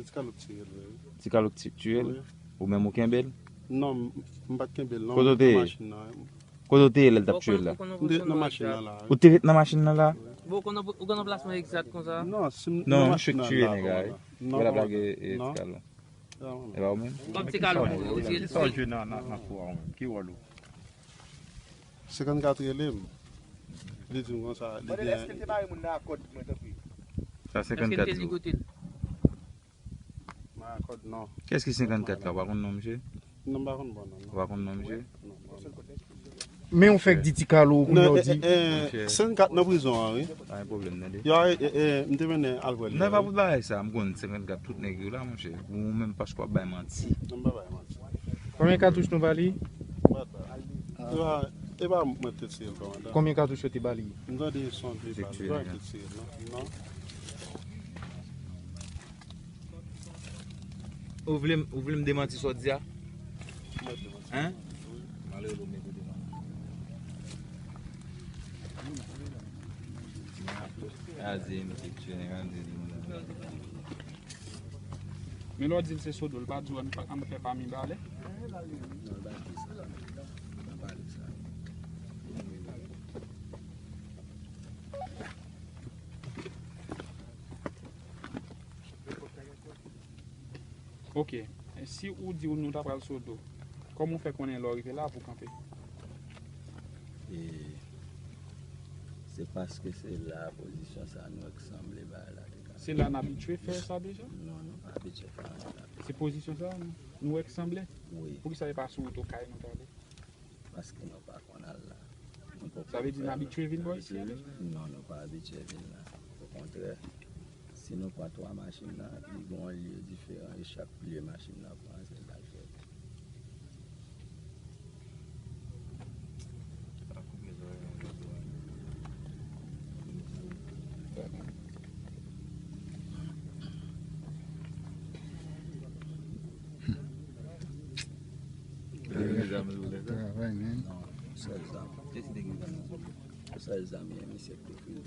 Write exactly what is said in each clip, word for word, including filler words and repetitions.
Ti Kalo k tiye l, wi. Ti Kalo k ti- tiye l? Wi. Ou menm ou kenbe l? Non, m, m pa t kenbe l, non. Kote w te ye? Nan machin nan. Kote w te ye lè l t ap tiye l la? M te ret nan machin nan la, wi. Ou te ret nan machin nan la? Wi. Bon, ou konn, ou konn anplasman egzak konsa? Non, si m, non, nan machin nan la, kòmandan. Non, kòmandan. Wè l ap lage, e, Ti Kalo. E pa ou menm? Kòm Ti Kalo mouri, ou di l. Kisa w jwe nan, nan, nan kou a ou menm? Ki wòl ou? Senkannkat rele m. Li di m konsa, li gen. Mande l èske l te bare moun nan ak kòd mwen, tanpri. Sa senkannkat di w. Èske l te ligote l? Mwen ak kòd, non. Kiyès ki senkannkat la? Ou pa konn non misye? Non, m pa konn bon non, non. Ou pa konn non misye? Non, m pa konn non. Men ou fèk di Ti Kalo, kounye a w di. Eh, eh, senkannkat nan prizon an, wi. Pa gen pwoblèm, tande. Yo, eh, eh, eh, m te mennen al wè l. Non, pa pou bagay sa, m konn senkannkat tout nèg yo la, monchè. Ou menm paske w ap bay manti. Non, m pa bay manti. Konbyen katouch nou ba li? E pa, e pa mwen te tire l, kòmandan. Konbyen katouch yo te ba li? M tande son de bal, se pa mwen te tire l, non. Non. Ou vle m, ou vle m demanti sa w di a? Mwen demanti. Hein? Wi. M ale w men kote m. A di m te tire nèg an di li. Men lè w di l se Sodo, l pa di w ann pa, ann fè pami ba li? Non, l pa di sa. L pa pale sa. Ok. Si ou di w nou ta pral Sodo, kòman w fè konnen lè w rive la pou w kanpe? E se paske se la pozisyon sa nou wè k sanble bagay la te ka. Se la n abitye fè sa deja? Non, nou pa abitye fè anyen la. Se pozisyon sa nou, nou wè k sanble? Wi. Poukisa e pa sou wout kay nou t ale? Paske nou pa konn al la. Nou poko fè. Sa vle di n abitye vin bò isi a deja? Non, nou pa abitye vin la. Okontrè, si nou pran twa machin nan, li gen yon lye diferan, e chak lye machin nan pran, se l al fè. Travay, men. Non, sèl zam. Sèl zam, men misye te fil.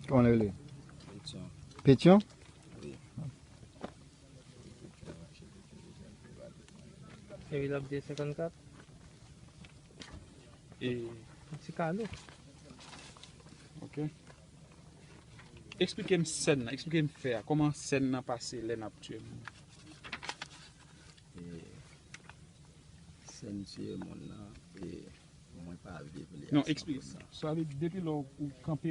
Kòman l rele? Petyon. Petyon? Wi. Epi l ap di senkannkat. E Ti Kalo. Ok. Eksplike m sèn nan, eksplike m fè a. Kòman sèn nan pase lè n ap tiye moun? E sèn tiye moun nan, e mwen pa viv li a san pou san. Non, eksplike. Sa vle di depi lè w kanpe